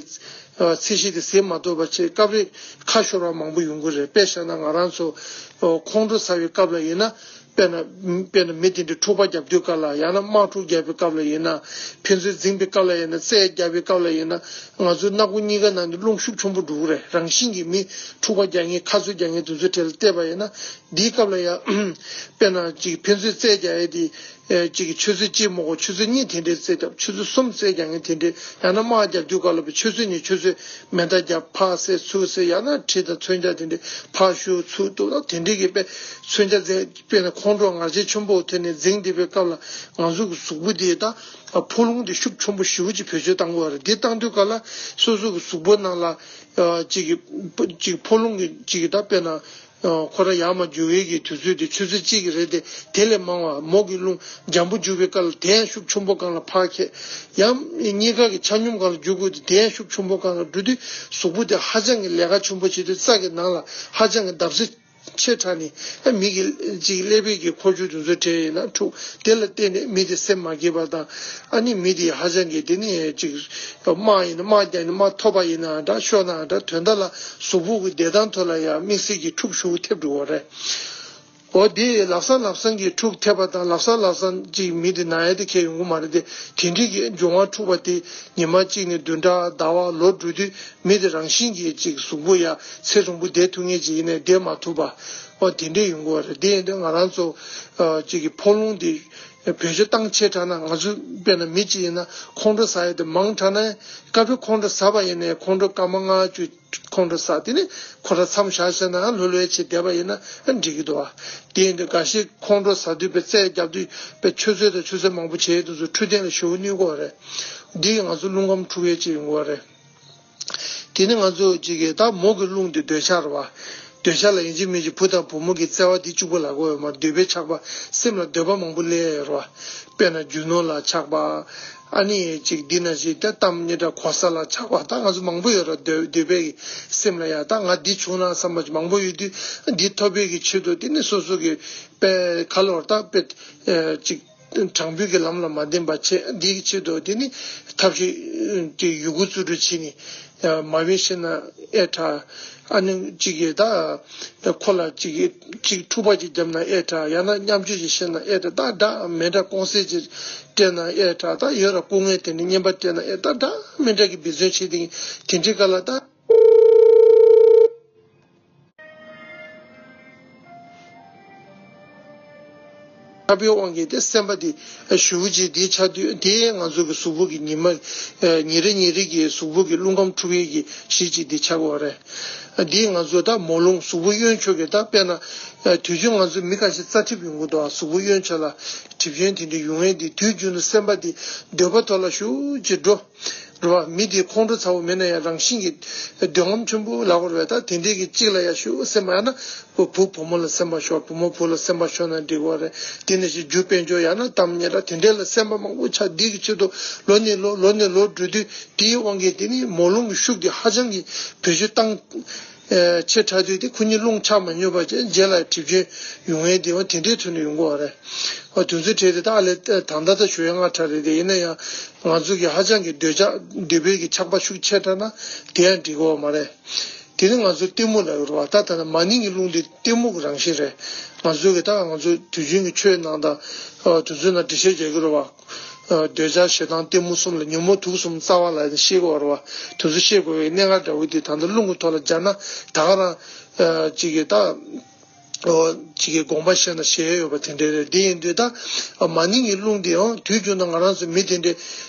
ཨ་ཚད་གཞི་དེ་ཟིན་མ་ཐུབ་པ་བྱས། སྐབས་རེ་ཁ་ཤོར་བ་མང་པོ་ཡོང་གི་རེད། དཔེ་བཞག་ན་ང་རང་ཚོ་ཨ་ཁོང་ཁྲོ་ཟ་བའི་སྐབས་ལ་ཡིན་ན། དཔེར་ན་དཔེར་ན་མི་དེ་འདྲའི་འཁྲུག་པ་རྒྱབ་དུས་སྐབས་ལ། ཡང་ན་དམག་འཁྲུག་རྒྱབ་པའི་སྐབས་ལ་ཡིན་ན། ཕན་ཚུན་འཛིང་པའི་སྐབས་ལ་ཡིན་ན། རྩོད་རྒྱག་པའི་སྐབས་ལ་ཡིན་ན། ང་ཚོའི་སྣ་ཁུང་གཉིས་ཀ་ནང་ནས་རླུང་ཤུགས་ཆེན་པོ་འགྲོ་གི་རེད། རང་བཞིན་གྱིས་མི་འཁྲུག་པ་རྒྱག་མཁན། ཁ་རྩོད་རྒྱག་མཁན་དེ་ཚོའི་གྲས་ལ་བལྟས་པ་ཡིན་ན། འདིའི་སྐབས་ལ་ཡང་དཔེར་ན་ཅིག་ཕན་ཚུན་རྩོད་རྒྱག་ཡས་དེ། ཨེ་གཅིག་གི་ཆུ་ཚོད་གཅིག་མ་གཏོགས་ཆུ་ཚོད་གཉིས་དེ་འདྲའི་རྩེད་རྒྱབ། ཆུ་ཚོད་གསུམ་རྩེད་རྒྱག་མཁན་དེ་འདྲའི། ཡང་ན་དམག་རྒྱག་དུས་སྐབས་ལ་ཆུ་ཚོད་གཉིས་ཆུ་ཚོད་མེ་མདའ་རྒྱབ། ཕར་བསད་ཚུར་བསད། ཡང་ན་གྲི་དང་མཚོན་ཆ་དེ་འདྲའི་ཕར་གཞུ་ཚུར་གཏུབ་དང་དེ་འདྲའི་གི་དཔེ་མཚོན་ཆ་རྩེད། དཔེར་ན་ཁོང་ཁྲོ་ངར་ཆེ་ཆེན་པོ་ཐོན་ནས་འཛིང་བསྡད་པའི་སྐབས་ལ་ང་ཚོ་གི་གཟུགས་པོ་དེ་ད་ཕོ་རླུང་དེ་ཤུགས་ཆེན་པོ་ཞེ་པོ་ཅིག་བེད་སྤྱོད་བཏང་དགོས་རེད། འདི་བཏང་དུས་སྐབས་ལ་སོ་སོ་གི་གཟུགས་པོ་ནང་ལ་ཨ་གཅིག་གི་གཅིག་ཕོ་རླུང་གི་གཅིག་གི་ད་དཔེར་ན། ཁོ་རང་ཡར་མར་རྒྱུག་ཡས་ཀྱི་དུས་ཚོད་དེ་ཆུ་ཚོད་གཅིག་གི་རེད་དེ། དེ་ལས་མང་བ་མོ་གི་རླུང་འཇམ་པོ་རྒྱུག་པའི་སྐབས་ལ་དེ་ཡང་ཤུགས་ཆེན་པོ་སྒང་ལ་ཕར་ཁྱེར། ཡང་གཉིས་ཀ་གི་ཆ་སྙོམས་སྒང་ལ་རྒྱུག་དགོས་དུས་དེ་ཡང་ཤུགས་ཆེན་པོ་སྒང་ལ་འགྲོ་དུས་གཟུགས་པོ་དེ་ཧ་ཅང་གི་ལས་ཀ་ཆེན་པོ་བྱེད་དུས་རྩ་གི་ནང་ལ་ཧ་ཅང་གི་བརྡབ་གསིག་ཆེ་དྲགས་ནས། ཨ་མི་གི་ཅིག་ཀླད་པའི་གི་འཁོར་སྐྱོད་དེ་ཚོ་འཕྲད་ཡིན་ན་འཁྲུག། དེ་ལ་བརྟེན་ནས་མི་དེ་སེམས་མ་སྐྱིད་པ་དང་། ཨ་ནི་མི་དེ་ཧ་ཅང་གི་དེ་ནི་ཅིག་དམག་ཡིན་ན་དམག་རྒྱག་ཡིན་ན་དམག་ཐོབ་པ་ཡིན་ན་འདྲ་ཤོར་ན་འདྲ་དོན་དག་ལ་གཟུགས་པོ་གི་བདེ་ཐང་ཐོག་ལ་ཡང་དམིགས་བསལ་གྱི་འཁྲུག་ཞེ་པོ་ཐེབས་འགྲོ་བ་རེད། འོ་དེ་ལབ་ས་ལབ་ས་གི་འཁྲུག་ཐེབས་པ་དང་ལབ་ས་ལབ་ས་ཅིག་མི་དེ་ན་ཡ་དེ་ཁྱེར་ཡོང་གི་མ་རེད་དེ། དེ་འདྲའི་གི་འབྱུང་བ་འཁྲུག་པ་དེ་ཉི་མ་གཅིག་ནས་བདུན་ཕྲག་ཟླ་བ་ལོ་འགྲོ་དུས་མི་དེ་རང་བཞིན་གྱིས་ཅིག་གཟུགས་པོ་ཡ་ཚེ་རིང་པོ་བསྡད་ཐུབ་མཁན་ཅིག་ཡིན་ནའི་བསྡད་མ་ཐུབ་པ། འོ་དེ་འདྲས་ཡོང་གི་ཡོད་རེད། དེ་ཡིན་དུས་ང་རང་ཚོ་ཨ་ཅིག་གི་ཕོ་རླུང་དེ་བེད་སྤྱོད་བཏང་ཆེ་དྲགས་ན། ང་ཚོ་དཔེར་ན་མི་གཅིག་ཡིན་ན་ཁོང་ཁྲོ་ཟ་ཡ་དེ་མང་དྲགས་ན་སྐབས་རེ་ཁོང་ཁྲོ་ཟ་བ་ཡིན་ནའི་ཁོང་ཁྲོ་སྐར་མ་ལྔ་བཅུ་ཁོང་ཁྲོ་ཟ། དེ་ནས་ཁོ་རང་མཚམས་བཞག་བྱས་ན་ལྷོད་ལྷོད་བྱས་བསྡད་པ་ཡིན་ན་འགྲིག་གི་འདུག་བ། དེ་ཡིན་དུས་འགའ་ཤས་ཁོང་ཁྲོ་ཟ་དུས་པའི་རྩལ་རྒྱབ་དུས་པའི་ཆུ་ཚོད་དང་ཆུ་ཚོད་མང་པོ་བྱས་དུས་ཚོ་འཕྲོད་བསྟེན་ལ་ཞེ་པོ་གནོད་ཀྱི་ཡོད་རེད། འདི་ང་ཚོ་རླུང་ཁམས་འཁྲུག་ཡས་ཅིག་ཡོང་གི་ཡོད་རེད། དེ་ནི་ང་ཚོ་གཅིག་གི་ད་མོ་གི་རླུང་དེ་འདོད་ཆགས་རེད་བ། འདོད་ཆགས་ལ་ཡིན་གཅིག་མིན་གཅིག་བུ་དང་བུ་མོ་གི་བརྩེ་བ་དེ་གཅིག་པུ་ལ་གོ་ཡོད་མ། འདོད་པའི་ཆགས་པ་སེམས་ལ་འདོད་པ་མང་པོ་སླེབས་ཡོད་རེད་བ། དཔེར་ན་རྒྱུ་ནོར་ལ་ཆགས་པ། ཨ་ནི་གཅིག་འདི་ན་གཅིག་ད་གཏམ་སྙན་གྲགས་གོ་ས་ལ་ཆགས་པ། ད་ང་ཚོ་མང་པོ་ཡོད་རེད། འདོད་འདོད་པའི་གི་སེམས་ལ་ཡ་ད་ང་འདི་བྱུང་ན་བསམ་པ་མང་པོ་ཡོད་དུས། འདི་ཐོབ་པའི་གི་ཆེད་དུ་དེ་ནི་སོ་སོ་གི་དཔེ་ཁ་ལོར་ད་དཔེ་གཅིག་དྲང་པོའི་གི་ལམ་ལ་མ་འདེམས་པ་བྱས། འདིའི་ཆེད་དུ་དེ་ནི་ཐབས་ཤེས་ཀྱི་ཡོ་གུ་རྩིས་སྤྲོད་བྱས་ནས་མ་བེད་ཤེས་ན་ཨེ་དྲག། ཨ་ནི་གཅིག་གིས་ད་ཁོ་ལ་གཅིག་གིས་གཅིག་འཁྲུག་པ་ཅིག་བརྒྱབ་ན་ཨེ་དྲག། ཡང་ན་མཉམ་སྤྱོད་ཅིག་བཤད་ན་ཨེ་དྲག། ད་འདྲ་མི་འདྲ་ཀུང་སེ་ཅིག་སྤྲད་ན་ཨེ་དྲག། ད་ཡོད་ར་སྐུ་ངལ་དེ་ནི་རྔན་པ་སྤྲད་ན་ཨེ། ད་འདྲ་མི་འདྲ་གི་འབད་བརྩོན་བྱས་དེ་དེ་འདྲའི་སྐབས་ལ་ད། ཆགས་པའི་དབང་གིས་དེ་སེམས་པ་དེ་ཞེ་པོ་ཅིག་དེ་ཆགས་དུས། དེ་ང་ཚོ་གི་གཟུགས་པོ་གི་ཉི་མ་ཉིན་རེ་ཉིན་རེ་གི་གཟུགས་པོ་གི་རླུང་ཁམས་འཁྲུག་ཡས་ཀྱི་གཞི་ཅིག་དེ་ཆགས་ཀྱི་ཡོད་རེད། དེ་ང་ཚོ་ད་མོ་རླུང་གཟུགས་པོ་གཡོན་ཕྱོགས་ཀྱི། ད་དཔེར་ན་དུས་རྒྱུན་ང་ཚོ་མི་ཁ་ཤས་རྩ་གྲིབ་ཡོང་གི་འདུག། གཟུགས་པོ་གཡོན་ཕྱོགས་ལ་གྲིབ་གཞོན་དེ་འདྲ་ཡོང་ཡས་དེ་དུས་རྒྱུན་དུ་སེམས་པ་དེ་འདོད་པ་ཐོག་ལ་ཞེ་པོ་ཅིག་འགྲོ། རེད་བ། མི་དེ་ཁོང་ཁྲོ་ཚ་པོ་མིན་ན་ཡང་རང་བཞིན་གྱིས་འདོད་རྔམ་ཆེན་པོ་ལབ་དགོས་རེད་པ། ད་དེ་འདྲས་ཀྱི་གཅིག་ལ་ཡང་ཞེ་པོ་སེམས་པ། ཡང་ན་བུ་བུ་བུ་མོ་ལ་སེམས་པ་ཤོར། བུ་མོ་བུ་ལ་སེམས་པ་ཤོར་ན་འགྲིག་གི་རེད། དེ་ནས་ཞེ་རྒྱུ་དཔལ་འབྱོར་ཡང་ན་གཏམ་སྙན་གྲགས་དེ་འདྲས་ལ་སེམས་པ་མང་པོ་ཆགས། འདི་གི་ཆེད་དུ་ལོ་ནས་ལོ་ལོ་ནས་ལོ་འགྲོ་དུས་དེའི་དབང་གིས་དེ་ནི་མོ་རླུང་གི་ཤུགས་དེ་ཧ་ཅང་གི་བེད་སྤྱོད་བཏང་ཆེ་དྲགས་དུས་དེ་ཁོ་གཉིས་རླུང་ཆ་མ་སྙོམས་པ་བྱས། རྗེས་ལ་གྲིབ་གཞོན་ཡོང་ཡས་དེ་འོ་དེ་འདྲའི་ཐོག་ནས་ཡོང་གི་ཡོད་རེད། འོ་དེ་ཚོའི་གྲས་དེ་ད་ཨ་ལས་ད་ལྟ་ད་ཞུ་ཡ་ང་ཁྲ་རེད་དེ། ཡིན་ན་ཡང་ང་ཚོ་གི་ཧ་ཅང་གི་འདོད་ཆགས་འདོད་པའི་གི་ཆགས་པ་ཤུགས་ཆེ་དྲགས་ན་དེ་ཡང་འགྲིག་གི་ཡོད་མ་རེད། དེ་ནི་ང་ཚོ་གཏི་མུག་ལབ་ཡོད་རེད་བ། ད་ད་ལྟ་མ་ནིང་གི་རླུང་དེ་གཏི་མུག་གི་རང་བཞིན་རེད། ང་ཚོ་གི་ད་ང་ཚོ་དུས་རྒྱུན་གྱི་ཆོས་ནང་དང་དེ་ཚོའི་ནང་འགྲེལ་བཤད་རྒྱག་གི་རེད་བ། འདོད་ཆགས་ཞེ་སྡང་གཏི་མུག་གསུམ་ལ་ཉོན་མོངས་དུག་གསུམ་རྩ་བ་ལ་ཤེས་དགོས་རེད་བ། དེ་ཚོ་ཤེས་དགོས་པའི་གནད་འགག་འདྲ་བོ་དེ་ད་ལྟ་རླུང་གི་ཐོག་ལ་སྦྱར་ན་ད་ག་རང་ཅིག་གི་ད། ཨོ། གཅིག་གི་དགོངས་པ་བཞེས་ན་བཞེས་ཡོད་པ་དེ་འདྲ་རེད། དེ་ཡིན་དུས་ད་མ་ནིང་གི་རླུང་དེ་ཡང་དུས་རྒྱུན་དུ་ང་རང་ཚོ་མི་དེ་འདྲའི་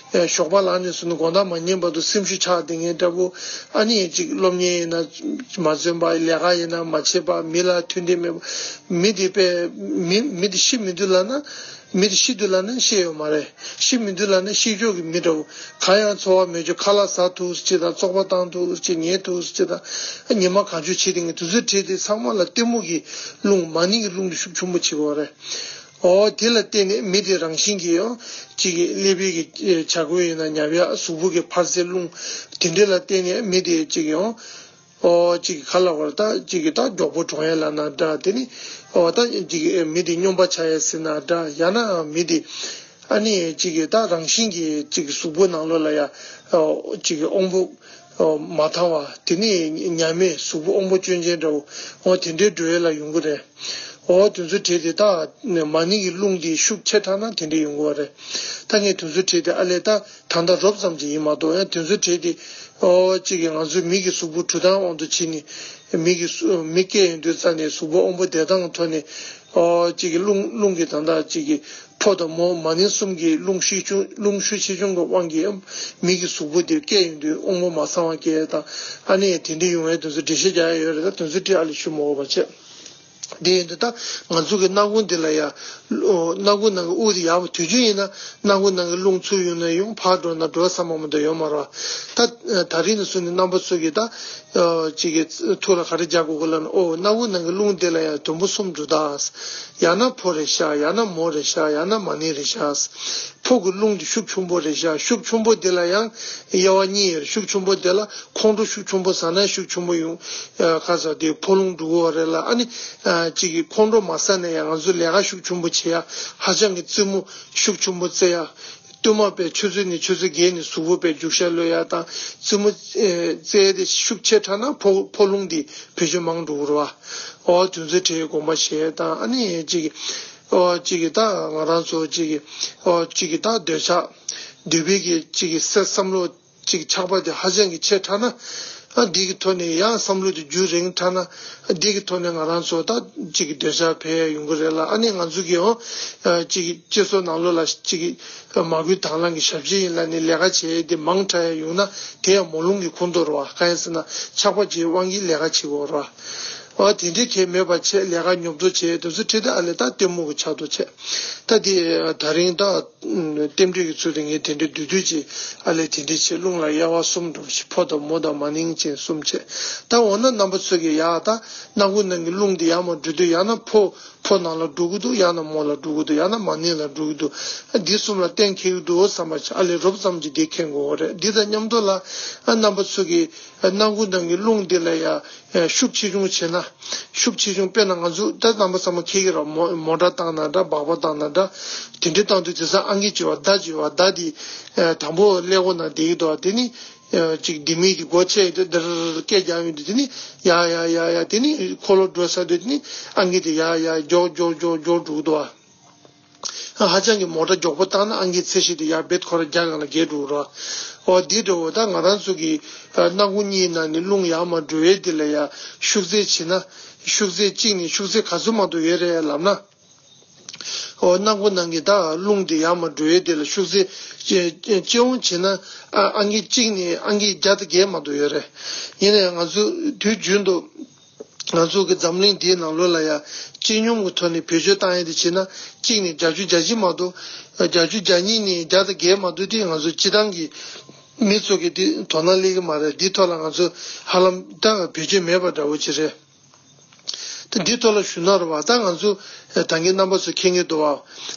ཞོགས་པ་ལངས་ནས་བཟུང་ནས་དགོང་དག་མ་ཉལ་བར་དུ་སེམས་ཤུགས་ཆག་བསྡད་མཁན་འདྲ་པོ། ཨ་ནི་གཅིག་སློབ་གཉེར་ཡིན་ན་མ་འཇོན་པ། ལས་ཀ་ཡིན་ན་མ་བྱེད་པ། མི་ལ་མཐུན་སྒྲིལ་མེད་པ། མི་དེ་དཔེ་མི་མི་དེ་ཤི་མི་འདུག་ལབ་ན། མི་དེ་ཤི་འདུག་ལབ་ན་ཤེས་ཡོད་མ་རེད། ཤི་མི་འདུག་ལབ་ན་ཤི་ཕྱོགས་ཀྱི་མི་འདྲ་བོ། གང་ཡང་འཚོ་བ་མེད་ཆོག། ཁ་ལག་ཟ་ཐུབ་ཅིག་དང་། བཙོག་པ་བཏང་ཐུབ་ཅིག། ཉལ་ཐུབ་ཅིག་དང་། ཉི་མ་གང་བྱུང་བྱེད་དེ་ངས་དུས་ཚོད་བྲིས་ཏེ་ཚང་མ་ལ་གཏི་མུག་གི་རླུང་། མ་ནིང་གི་རླུང་དེ་ཤུགས་ཆེན་པོ་བྱེད་ཀྱི་ཡོད་རེད། ཨོ་དེ་ལ་བརྟེན་ནས་མི་དེ་རང་བཞིན་གྱིས་ཡང་གཅིག་གི་ཀླད་པའི་གི་བྱ་འགུལ་ཡིན་ན་ཉམས་ཡག། གཟུགས་པོ་གི་འཕར་ཚད་རླུང་དེ་འདྲ་ལ་བརྟེན་ནས་མི་དེ་གཅིག་ཡང་ཨོ་གཅིག་གི་ཁ་ལ་བར་ད་གཅིག་གི་ད་མགྱོགས་པོ་གྲོངས་ཡ་ལབ་ན་འདྲ། དེ་ནི་ཨོ་ད་གཅིག་གི་མི་དེ་སྨྱོན་པ་ཆགས་ཡ་ཟེར་ན་འདྲ། ཡང་ན་མི་དེ་ཨ་ནི་གཅིག་གི་ད་རང་བཞིན་གྱིས་གཅིག་གི་གཟུགས་པོ་ནང་ལོགས་ལ་ཡ་ཨོ་གཅིག་གི་དབང་པོ་ཨོ་མ་ཐང་བ། དེ་ནི་ཉམས་མེད་གཟུགས་པོ་དབང་པོ་སྐྱོན་ཅན་འདྲ་བོ། ཨོ་དེ་འདྲའི་འགྲོ་ཡ་ལ་ཡོང་གི་རེད། ཨོ་དེ་ཚོ་གྲས་དེ་ད་མ་ནིང་གི་རླུང་དེ་ཤུགས་ཆེ་དྲགས་ན་དེ་འདྲ་ཡོང་གི་རེད། ད་ངས་དེ་ཚོ་གྲས་དེ་ཨ་ལས་ད། ད་ལྟ་རོབ་ཙམ་ཅིག་ཡིན་མ་གཏོགས། ཡང་དེ་ཚོའི་གྲས་དེ་ཨོ་གཅིག་གིས་ང་ཚོའི་མི་གི་གཟུགས་པོ་གྲུབ་སྟངས་དབང་དུ་བྱས་ནས། མི་གི་གཟུགས་མི་སྐྱེས་ཡོང་དུས་ཙམ་ནས་གཟུགས་པོ་དབང་པོ་བདེ་ཐང་གི་ཐོག་ནས་ ཨོ་གཅིག་གི་རླུང་རླུང་གི་ད་ལྟ་གཅིག་གི་ཕོ་དང་མོ་མ་ནིང་གསུམ་གྱི་རླུང་ཤུགས་ཆུང་རླུང་ཤུགས་ཆེ་ཆུང་གི་དབང་གིས་མི་གི་གཟུགས་པོ་དེ་སྐྱེ་ཡོང་དུས་དབང་པོ་མ་ཚང་བ་སྐྱེ་དང་ཨ་ནི་དེ་འདྲ་ཡོང་བའི་དོན་ཚོ་འགྲེལ་བཤད་རྒྱག་ཡ་ཡོད་རེད། ད་དོན་ཚོ་དེ་ཨ་ལས་ཞུ་མ་དགོས་པ་བྱས། དེ་ཡིན་དུས་ད་ང་ཚོ་གི་སྣ་ཁུང་འདི་ལ་ཡ་སྣ་ཁུང་ནང་གི་དབུགས་དེ་ཡག་པོ་དུས་རྒྱུན་ཡིན་ན་སྣ་ཁུང་ནང་གི་རླུང་ཚུར་ཡོང་ན་ཡོང་ཕར་འགྲོ་ན་འགྲོ་བསམ་པ་མ་གཏོགས་ཡོད་མ་རེད་བ། ད་ད་རིང་ནས་བཟུང་ནས་རྣམ་པ་ཚོ་གི་ད་གཅིག་གི་ཐུགས་ལ་ག་རེ་རྒྱག་དགོས་གི་ལབ་ན། ཨོ་སྣ་ཁུང་ནང་གི་རླུང་དེ་ལ་ཡང་དུམ་བུ་གསུམ་འདུག་ད། ཡང་ན་ཕོ་རེད་ཤག་ཡང་ན་མོ་རེད་ཤག་ཡང་ན་མ་ནིང་རེད་ཤག་ཕོ་གི་རླུང་དེ་ཤུགས་ཆུང་པོ་རེད་ཤག་ཤུགས་ཆུང་པོ་དེ་ལ་ཡང་དབྱེ་བ་གཉིས་ཡོད་རེད། ཤུགས་ཆུང་པོ་དེ་ལ་ཁོང་ཁྲོ་ཤུགས་ཆུང་པོ་ཟ་ན་ཤུགས་ཆུང་པོ་ཡོང་ཁ་ཟ་དེ་ཕོ་རླུང་འགྲོ་གི་རེད་ལ། ཨ་ནི་གཅིག་གི་ཁོང་ཁྲོ་མ་ཟ་ན་ཡང་ང་ཚོ་ལས་ཀ་ཤུགས་ཆུང་པོ་བྱེད་ཡ་ཧ་ཅང་གི་རྩེད་མོ་ཤུགས་ཆུང་པོ་རྩེ་ཡ། བསྟུད་མར་པའི་ཆུ་ཚོད་ནས་ཆུ་ཚོད་བརྒྱད་ནས་གཟུགས་པོ་པའི་རྒྱུག་ཤར་གློད་ཡ་དང་རྩེད་མོ་རྩེ་ཡ་དེ་ཤུགས་ཆེ་དྲགས་ན་ཕོ་ཕོ་རླུང་དེ་བེད་སྤྱོད་མང་འགྲོ་གི་རེད་བ། ཨོ་དོན་ཚོད་ཁྲའི་དགོངས་པ་བཞེས་དང་ཨ་ནི་གཅིག་གི་ཨོ་གཅིག་གི་ད་ང་རང་ཚོ་གཅིག་གི་ཨོ་གཅིག་གི་ད་འདོད་ཆགས་འདོད་པའི་གི་གཅིག་གི་སེམས་བསམ་བློ་གཅིག་ཆགས་པ་དེ་ཧ་ཅང་གི་ཆེ་དྲགས་ན། ཨ་འདི་གི་ཐོག་ནས་ཡང་བསམ་བློ་དེ་རྒྱུན་རིང་དྲགས་ན། ཨ་འདི་གི་ཐོག་ནས་ང་རང་ཚོ་ད་གཅིག་གི་འདོད་ཆགས་འཕེལ་ཡ་ཡོང་གི་རེད་ལ། ཨ་ནི་ང་ཚོ་གི་ཡང་ཨ་གཅིག་གི་སྤྱི་ཚོགས་ནང་ལོགས་ལ་གཅིག་གི་མ་གུས་དང་བླངས་ཀྱི་ཞབས་ཕྱི་ཡིན་ལ་ནི་ལས་ཀ་བྱེད་ཡ་དེ་མང་དྲགས་ཡ་ཡོང་ན་དེ་ཡང་མོ་རླུང་གི་ཁོངས་གཏོགས་རེད་བ། གང་ཡིན་ཟེར་ན་ཆགས་པ་བྱེད་དབང་གིས་ལས་ཀ་བྱེད་དགོས་རེད་བ། ཨ་དེ་འདྲའི་གལ་མེད་པ་བྱས་ལས་ཀ་ཉོབ་ཏོ་བྱས་དུས་ཚོད་ཁྲིད་དེ་ཨ་ལས་ད་ལྟད་མོ་གི་ཆགས་ཏོ་བྱས། ད་དེ་ད་རིང་ད། རྟེན་འབྲེལ་གྱི་ཚུལ་དུ་ངས་དེ་འདྲའི་བསྡུས་བསྡུས་ཀྱིས་ཨ་ལས་དེ་འདྲའི་ཆེ་རླུང་ལ་དབྱེ་བ་གསུམ་འགྲོ་ཞིག་ཕོ་དང་མོ་དང་མ་ནིང་ཅན་གསུམ་བྱས། ད་འོ་ན་རྣམ་པ་ཚོ་གིས་ཡ་ད་སྣ་ཁུང་ནང་གི་རླུང་འདི་ཡར་མར་འགྲོ་དུས་ཡང་ན་ཕོ་ཕོ་ནང་ལ་འགྲོ་གི་འདུག་ཡང་ན་མོ་ལ་འགྲོ་གི་འདུག་ཡང་ན་མ་ནིང་ལ་འགྲོ་གི་འདུག་ཨ་འདི་གསུམ་ལ་གཏན་འཁེལ་གི་འདུག་བསམ་པ་ཞིག་ཨ་ལས་རོབ་ཙམ་གྱིས་འདི་མཁྱེན་དགོས་རེད། འདི་དང་མཉམ་དུ་ལ་ཨ་རྣམ་པ་ཚོ་གིས་སྣ་ཁུང་ནང་གི་རླུང་འདི་ལ་ཡ། ཤུགས་ཆེ་ཆུང་བྱས་ན། ཤུགས་ཆེ་ཆུང་དཔེར་ན་ང་ཚོ་ད་རྣམ་པ་ཚང་མ་མཁྱེན་གྱི་རེད། མོ་མོ་ཊ་བཏང་ན་འདྲ་སྦག་སྦག་བཏང་ན་འདྲ། དེ་འདྲ་བཏང་དུས་དེང་སང་ཨང་ཀི་བྱེད་པ་མདའ་བྱེད་པ་མདའ་དེ་དང་པོ་ཀླད་ཀོར་ནང་བསྡད་ཀྱི་འདུག་དེ་ནི་ཅིག་ལྡེ་མིག་དེ་སྒོ་ཕྱེ་ཡི་དུས་འདིར་སྐད་རྒྱག་ཡོང་དུས་དེ་ནི་ཡ་ཡ་ཡ་ཡ་དེ་ནི་འཁོར་ལོ་འགྲོ་ས་དུས་དེ་ནི་ཨང་ཀི་དེ་ཡ་ཡ་མགྱོགས་མགྱོགས་མགྱོགས་མགྱོགས་འགྲོ་གི་འདུག་ཧ་ཅང་གི་མོ་ཊ་མགྱོགས་པོ་བཏང་ན་ཨང་ཀིའི་ཚད་གཞི་དེ་ཡར་རྦད་ཁོ་ར་བརྒྱ་སྒང་ལ་བརྒལ་འགྲོ་རོ། འོ་འདི་འདྲ་བོ་ད་ང་རང་ཚོ་གི་སྣ་ཁུང་གཉིས་ནང་ནས་རླུང་ཡར་མར་འགྲོ་ཡས་དེ་ལ་ཡ་ཤུགས་ཚད་བྱས་ན་ཤུགས་ཚད་གཅིག་ནས་ཤུགས་ཚད་ག་ཚོད་མ་གཏོགས་ཡོད་རེད་ལབ་ན། འོ་སྣ་ཁུང་ནང་གི་ད་རླུང་དེ་ཡར་མར་འགྲོ་ཡས་དེ་ལ་ཤུགས་ཚད་སྤྱི་སྤྱི་ཡོངས་བྱས་ན་ཨ་ཨང་ཀི་གཅིག་ནས་ཨང་ཀི་བརྒྱ་དང་བརྒྱད་མ་གཏོགས་ཡོད་རེད། ཡིན་ན་ཡང་ང་ཚོ་དུས་རྒྱུན་དུ། ང་ཚོ་གི་འཛམ་གླིང་འདིའི་ནང་ལོགས་ལ་ཡང་སྤྱི་སྙོམས་ཀྱི་ཐོག་ནས་བེད་སྤྱོད་བཏང་ཡ་དེ་བྱས་ན་གཅིག་ནས་བརྒྱད་ཅུ་གྱ་གཅིག་མ་གཏོགས་བརྒྱད་ཅུ་གྱ་གཉིས་ནས་བརྒྱ་དང་བརྒྱད་མ་གཏོགས་དེ་ང་ཚོ་སྤྱི་བཏང་གི་མི་ཚོ་གི་དེ་དོ་སྣང་སླེབས་ཀྱི་མ་རེད། འདིའི་ཐོག་ལ་ང་ཚོ་ཧ་ལམ་ད་བེད་སྤྱོད་མེད་པ་འདྲ་བོ་ཅིག་རེད། ད་འདིའི་ཐོག་ལ་ཞུ་ན་རེད་བ། ད་ང་ཚོ་ད་གིན་རྣམ་པ་ཚོ་མཁྱེན་གྱི་འདུག་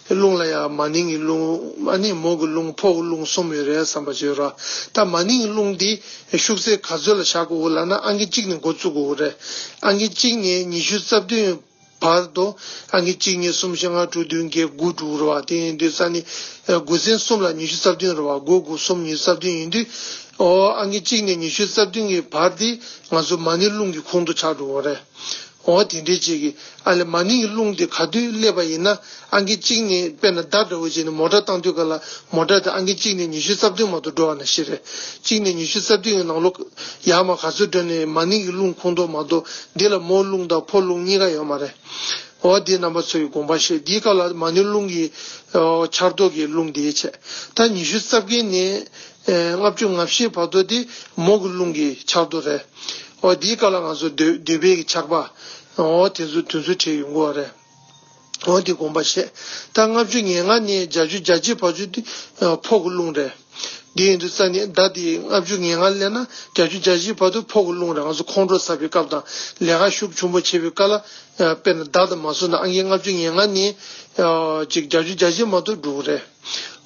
བ། རླུང་ལ་ཡང་མ་ནིང་གི་རླུང་ཨ་ནི་མོ་གི་རླུང་ཕོ་གི་རླུང་གསུམ་ཡོད་རེད་བསམ་པ་ཅིག་ཡོད་རེད་བ། ད་མ་ནིང་གི་རླུང་འདི་ཤུགས་ཚད་ག་ཚོད་ལ་བཞག་དགོས་ལབ་ན་ཨང་ཀི་གཅིག་ནས་འགོ་བཙུགས་དགོས་རེད། ཨང་ཀི་གཅིག་ནས་ཉི་ཤུ་རྩ་བདུན་བར་དུ་ཨང་ཀི་གཅིག་གཉིས་གསུམ་བཞི་ལྔ་དྲུག་བདུན་བརྒྱད་དགུ་འགྲོ་གི་རེད་བ། དེ་ཡིན་དུས་ས་ནི་དགུ་ཚན་གསུམ་ལ་ཉི་ཤུ་རྩ་བདུན་རེད་བ། དགུ་དགུ་གསུམ་ཉི་ཤུ་རྩ་བདུན་ཡིན་དུས། ཨོ་ཨང་ཀི་གཅིག་ནས་ཉི་ཤུ་རྩ་བདུན་གྱི་བར་དེ་ང་ཚོ་མ་ནིང་རླུང་གི་ཁོངས་གཏོགས་ཆགས་འགྲོ་གི་རེད། འོ་དེ་འདྲའི་ཅིག་གི་ཨ་ལས་མ་ནིང་གི་རླུང་དེ་ག་དུས་སླེབས་པ་ཡིན་ན་ཨང་ཀི་གཅིག་ནས་དཔེར་ན་མདའ་འདྲ་བོ་ཅིག་ནས་མོ་ཊ་བཏང་དུས་ག་ལ་མོ་ཊ་དེ་ཨང་ཀི་གཅིག་ནས་ཉི་ཤུ་རྩ་བདུན་མ་གཏོགས་འགྲོ་བ་ནང་བཞིན་རེད། གཅིག་ནས་ཉི་ཤུ་རྩ་བདུན་གྱི་ནང་ལོགས་ཡར་མར་ག་ཚོད་འགྲོ་ནས་མ་ནིང་གི་རླུང་ཁོངས་གཏོགས་མ་གཏོགས་འདི་ལ་མོ་རླུང་དང་ཕོ་རླུང་གཉིས་ཀ་ཡོད་མ་རེད། འོ་འདི་རྣམ་པ་ཚོ་ཡི་དགོངས་པ་བཞེས། འདིའི་སྐབས་ལ་མ་ནིང་རླུང་གི་ཨོ་ཆར་གཏོགས་ཀྱི་རླུང་འདི་བྱས། ད་ཉི་ཤུ་རྩ་བརྒྱད་ནས་ཨེ་ལྔ་བཅུ་ང་བཞི་བར་དུ་དེ་མོ་གི་རླུང་གི་ཆར་གཏོགས་རེད། ཨོ་འདིའི་སྐབས་ལ་ང་ཚོ་འདོད་འདོད་པའི་གི་ཆགས་པ་ཨོ་དེ་ཚོ་དུས་ཚོད་ཁྲིད་ཡོང་གི་རེད། ཨོ་འདི་དགོངས་པ་བཞེས། ད་ལྔ་བཅུ་ང་ལྔ་ནས་བརྒྱད་ཅུ་གྱ་གཅིག་བར་དུ་དེ་ཨ་ཕོ་གི་རླུང་རེད། འདི་ཡིན་དུས་ས་ནི་ཟླ་འདི་ལྔ་བཅུ་ང་ལྔ་སླེབས་ན་བརྒྱད་ཅུ་གྱ་གཅིག་བར་དུ་ཕོ་གི་རླུང་རེད། ང་ཚོ་ཁོང་ཁྲོ་ཟ་བའི་སྐབས་དང་ལས་ཀ་ཤུགས་ཆེན་པོ་བྱེད་པའི་སྐབས་ལ་དཔེར་ན་ཟླ་དང་མ་སོང་ན་ཨང་ཀི་ལྔ་བཅུ་ང་ལྔ་ནས་ཅིག་བརྒྱད་ཅུ་གྱ་གཅིག་མ་གཏོགས་འགྲོ་གི་རེད།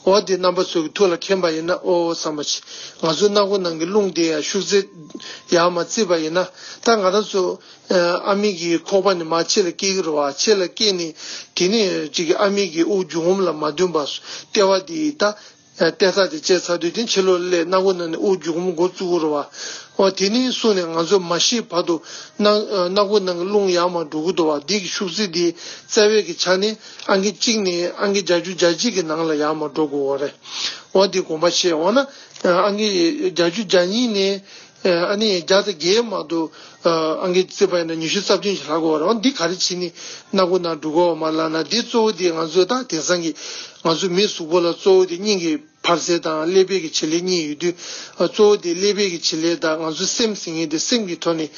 འོ་འདི་རྣམ་པ་ཚོ་གི་ཐུགས་ལ་མཁྱེན་པ་ཡིན་ན་ཨོ་བསམ་པ་ཅིག་ང་ཚོ་སྣ་ཁུང་ནང་གི་རླུང་དེ་ཡང་ཤུགས་ཚད་ཡར་མར་བརྩིས་པ་ཡིན་ན་ད་ང་རང་ཚོ་ཨ་མི་གི་ཁོག་པ་ནས་མར་ཕྱི་ལ་སྐྱེ་གི་རེད་བ། ཕྱི་ལ་སྐྱེས་ནས་དེ་ནས་ཅིག་ཨ་མི་གི་དབུགས་འབྱུང་རྔུབ་ལ་མ་འདུན་པ་ལྟེ་བ་དེ་ད། ལྟེ་ས་དེ་བཅད་ཚར་དུས་དེ་ཕྱི་ལོགས་སླེབས་སྣ་ཁུང་ནང་ནས་དབུགས་འབྱུང་རྔུབ་འགོ་བཙུགས་ཀྱི་རེད་བ། འོ་དེ་ནས་བཟུང་ནས་ང་ཚོ་མ་ཤི་བར་དུ་སྣ་སྣ་ཁུང་ནང་གི་རླུང་ཡར་མར་འགྲོ་གི་འདུག་བ། འདི་གི་ཤུགས་ཚད་དེ་རྩ་བའི་གི་ཆ་ནས་ཨང་ཀི་གཅིག་ནས་ཨང་ཀི་བརྒྱད་ཅུ་གྱ་གཅིག་གི་ནང་ལ་ཡར་མར་འགྲོ་དགོས་བ་རེད། འོ་འདི་དགོངས་པ་བཞེས། འོ་ན་ཨང་ཀི་བརྒྱད་ཅུ་གྱ་གཉིས་ནས་ ཨ་ནི་བརྒྱ་དང་བརྒྱད་མ་གཏོགས་ཨང་ཀི་བརྩིས་པ་ཡིན་ན་ཉི་ཤུ་རྩ་བདུན་ཞིག་ལྷག་གི་ཡོད་རེད། འོ་འདི་ག་རེ་བྱས་ནས་སྣ་ཁུག་ནང་འགྲོ་གི་ཡོད་མ་ལབ་ན། འདི་གཙོ་བོ་དེ་ང་ཚོ་ད་དེང་སང་གི་ང་ཚོ་མིའི་གཟུགས་པོ་ལ་གཙོ་བོ་དེ་སྙིང་གི་འཕར་ཚད་དང་ཀླད་པའི་གི་བྱེད་ལས་གཉིས་ཡོད་དུས། གཙོ་བོ་དེ་ཀླད་པའི་གི་བྱེད་ལས་དང་ང་ཚོ་སེམས་ཟེར་མཁན་དེ་སེམས་ཀྱི་ཐོག་ནས།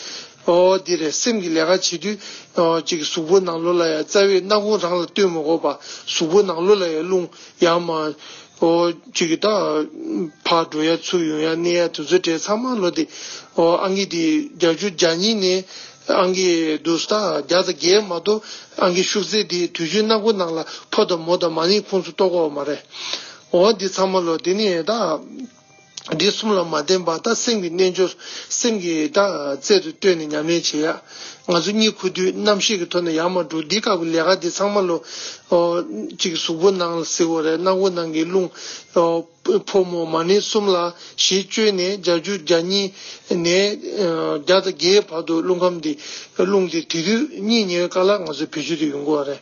ཨོ་འདི་རེད། སེམས་ཀྱི་ལས་ཀ་བྱེད་དུས། ཨོ་ཅིག་གཟུགས་པོ་ནང་ལོགས་ལ་ཡང་རྩ་བའི་སྣ་ཁུག་རང་ལ་ལྟོས་མི་དགོས་པ། གཟུགས་པོ་ནང་ལོགས་ལ་ཡང་རླུང་ཡར་མར། ཨོ་ཅིག་གི་ད་ཕར་འགྲོ་ཡ་ཚུར་ཡོང་ཡ་གནས་ཡ་དེ་ཚོ་གྲས་ཚང་མ་ལོ་དེ། ཨོ་ཨང་ཀི་དེ་བརྒྱད་ཅུ་གྱ་གཉིས་ནས་ཨང་ཀི་འདུག་ད་བརྒྱ་དང་བརྒྱད་མ་གཏོགས་ཨང་ཀི་ཤུགས་ཚད་དེ་དུས་རྒྱུན་སྣ་ཁུག་ནང་ལ་ཕོ་དང་མོ་དང་མ་ནིང་ཁོང་ཚོ་གཏོགས་ཀྱི་ཡོད་མ་རེད། ཨོ་འདི་ཚང་མ་ལོ་དེ་ནས་ད། འདི་གསུམ་ལ་མ་བརྟེན་པར་ད་སེམས་ཀྱི་རྣལ་འབྱོར། སེམས་ཀྱི་ད་རྩལ་དུ་བཏོན་ནས་ཉམས་ལེན་བྱེད་ཡ། ང་ཚོ་གཉིད་ཁུག་དུས་རྣམ་ཤེས་ཀྱི་ཐོག་ནས་ཡར་མར་འགྲོ། འདི་སྐབས་ཀྱི་ལས་ཀ་འདི་ཚང་མ་ལོ། ཨོ་གཅིག་གཟུགས་པོ་ནང་ལ་ཟེར་དགོས་རེད། སྣ་ཁུག་ནང་གི་རླུང་། ཨོ་ཕོ་མོ་མ་ནིང་གསུམ་ལ་གཞི་བཅོལ་ནས་བརྒྱད་ཅུ་གྱ་གཉིས་ནས་བརྒྱ་དང་བརྒྱད་བར་དུ་རླུང་ཁམས་འདི། རླུང་འདི་དེ་དུས་གཉིད་ཉལ་བའི་སྐབས་ལ་ང་ཚོ་བེད་སྤྱོད་དུ་ཡོང་དགོས་རེད།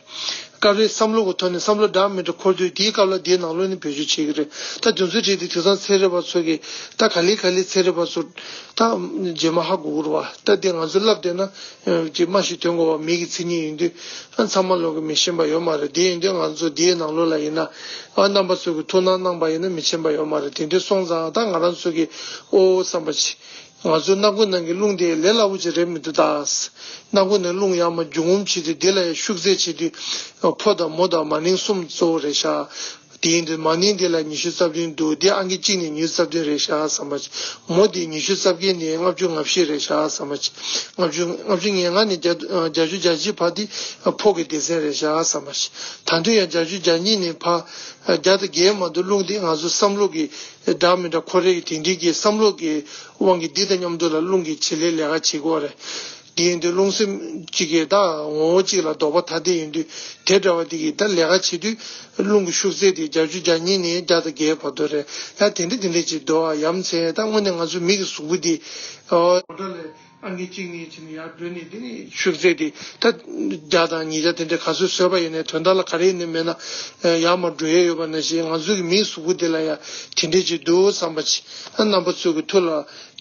སྐབས་རེ་བསམ་བློ་གི་ཐོག་ནས་བསམ་བློ་འདྲ་མི་འདྲ་འཁོར་དུས། དེའི་སྐབས་ལ་དེའི་ནང་ལོགས་ནས་བེད་སྤྱོད་བྱེད་ཀྱི་རེད། ད་དེ་ཚོའི་གྲས་དེ་དེང་སང་ཚན་རིག་པ་ཚོ་གིས་ད་ག་ལེ་ག་ལེ་ཚན་རིག་པ་ཚོ་ད་རྗེས་མ་ཧ་གོ་གི་རེད་བ། ད་དེ་ང་ཚོ་ལབ་བསྡད་ན་ཅིག་མ་ཞིག་ཐོན་དགོས་བ། མི་གི་མཚན་ཉིད་ཡིན་དུས་ཚང་མ་ལོག་གི་མི་ཤེས་པ་ཡོད་མ་རེད། དེ་ཡིན་དུས་ང་ཚོ་དེའི་ནང་ལོགས་ལ་ཡིན་ན། ཨ་རྣམ་པ་ཚོ་གིས་ཐུགས་སྣང་གནང་པ་ཡིན་ན་མི་ཤེས་པ་ཡོད་མ་རེད། དེ་འདྲ་སོང་ཙང་ད་ང་རང་ཚོ་གིས་ཨོ་བསམ་པ་ཅིག་ང་ཚོའི་སྣ་ཁུག་ནང་གི་རླུང་དེ་ལས་སླ་པོ་ཅིག་རེད་མི་འདུག་ད། སྣ་ཁུག་ནང་རླུང་ཡར་མར་རྒྱུག་ངོམ་བྱེད་དུས་དེ་ལ་ཡང་ཤུགས་ཚད་བྱེད་དུས། ཕོ་དང་མོ་དང་མ་ནིང་གསུམ་གཙོ་བོ་རེད་ཤག་དེ་ཡིན་དུས་མ་ནིང་དེ་ལ་ཉི་ཤུ་རྩ་བདུན་འདུག་དེ་ཨང་ཀི་གཅིག་ནས་ཉི་ཤུ་རྩ་བདུན་རེད་ཤག་བསམ་པ་ཅིག་མོ་དེ་ཉི་ཤུ་རྩ་བརྒྱད་ནས་ལྔ་བཅུ་ང་བཞི་རེད་ཤག་བསམ་པ་ཅིག་ལྔ་བཅུ་ལྔ་བཅུ་ང་ལྔ་ནས་བརྒྱད་བརྒྱད་ཅུ་གྱ་གཅིག་བར་དེ་ཕོ་གི་སྡེ་ཚན་རེད་ཤག་བསམ་པ་ཅིག་ད་དུང་ཡང་བརྒྱད་ཅུ་གྱ་གཉིས་ནས་ཕར་བརྒྱ་དང་བརྒྱད་མ་གཏོགས་རླུང་དེ་ང་ཚོ་བསམ་བློ་གི་འདྲ་མི་འདྲ་འཁོར་རེ་གི་དེ་འདྲའི་གི་བསམ་བློ་གི་དབང་གིས་འདི་དང་མཉམ་དུ་ལ་རླུང་གི་བྱེད་ལས་ལས་ཀ་བྱེད་དགོས་རེད། དེ་ཡིན་དུས་རླུང་སེམས་གཅིག་གི་ད་ངོ་བོ་གཅིག་ལ་ལྡོག་པ་ཐ་དད་ཡིན་དུས། དེ་འདྲ་བ་དེ་གི་ད་ལས་ཀ་བྱེད་དུས་རླུང་གི་ཤུགས་ཚད་དེ་བརྒྱད་ཅུ་གྱ་གཉིས་ནས་བརྒྱ་དང་བརྒྱད་བར་དུ་རེད། ཡ་དེ་འདྲ་དེ་འདྲ་ཅིག་འདུག་ཨ། ཡ་མཚན་ད་དངོས་གནས་ང་ཚོ་མི་གི་གཟུགས་པོ་འདི། ཨོ། ཨང་ཀི་གཅིག་ནས་བྱས་ནས་ཡར་འགྲོ་ནས་དེ་ནས་ཤུགས་ཚད་དེ་ད་བརྒྱ་དང་ཉིས་བརྒྱ་དེ་འདྲ་ག་ཚོད་བཟོས་པ་ཡིན་ནའི་དོན་དག་ལ་ག་རེ་ཡིན་ནའི་མེད་ན་ཡར་མར་འགྲོ་ཡས་ཡོད་པ་ནང་བཞིན། ང་ཚོའི་གི་མིའི་གཟུགས་པོ་དེ་ལ་ཡང་དེ་འདྲས་ཅིག་འདུག་བསམ་པ་ཅིག་རྣམ་པ་ཚོའི་གི་ཐུགས་ལ་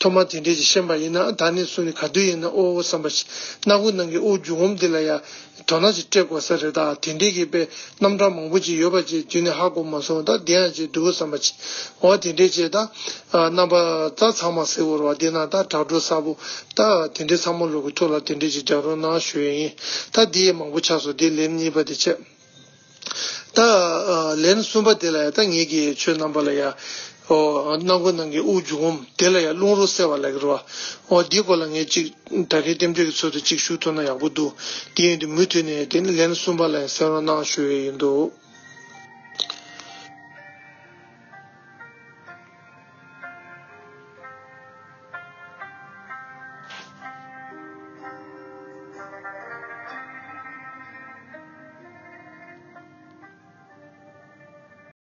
ཐོག་མ་དེ་འདྲས་ཅིག་ཤེས་པ་ཡིན་ན། ད་ནས་བཟུང་ནས་ག་དུས་ཡིན་ན་ཨོ་བསམ་པ་ཅིག་སྣ་ཁུག་ནང་གི་དབུགས་རྒྱུག་ངོམ་དེ་ལ་ཡང་དོ་སྣང་ཅིག་སྤྲད་དགོས་ས་རེད། ད་དེ་འདྲས་ཀྱི་དཔེ་རྣམ་གྲངས་མང་པོ་ཅིག་ཡོད་པ་ཅིག་རྒྱུན་ནས་ཧ་གོ་མ་སོང་། ད་བདེན་ཡང་ཅིག་འདུག་བསམ་པ་ཅིག་འོ་དེ་འདྲས་ཅིག་ད་རྣམ་པ་ད་ཚང་མ་ཟེར་བོར་བ་དེ་ན་ད་དྲ་གྲོགས་གསར་པོ་ད་དེ་འདྲས་ཚང་མ་ལོ་གི་ཐུགས་ལ་དེ་འདྲས་ཅིག་རྒྱག་རོགས་གནང་ཞུ་ཡས་ཡིན། ད་འདི་ཡས་མང་པོ་ཆགས་སོང་། འདི་ལན་གཉིས་པ་དེ་བྱས། ད་ལན་གསུམ་པ་དེ་ལ་ཡ་ད་ངེད་ཀྱིས་ཁྱོད་རྣམ་པ་ལ་ཡ། ཨོ། སྣ་ཁུག་ནང་གི་དབུགས་རྒྱུག་ངོམ་དེ་ལ་ཡ་རླུང་རོ་བསལ་བ་ལབ་ཀྱི་རེད་བ། ཨོ་འདིའི་སྐོར་ལ་ངས་ཅིག་ད་རེས་རྟེན་འབྲེལ་གྱི་ཚུལ་དུ་ཅིག་ཞུ་ཐུབ་ན་ཡག་པོ་འདུག་དེ་ཡིན་དུས་མུ་མཐུད་ནས་དེ་ནི་ལན་གསུམ་པ་ལ་ཡ་གསན་རོགས་གནང་ཞུ་ཡས་ཡིན་འདུག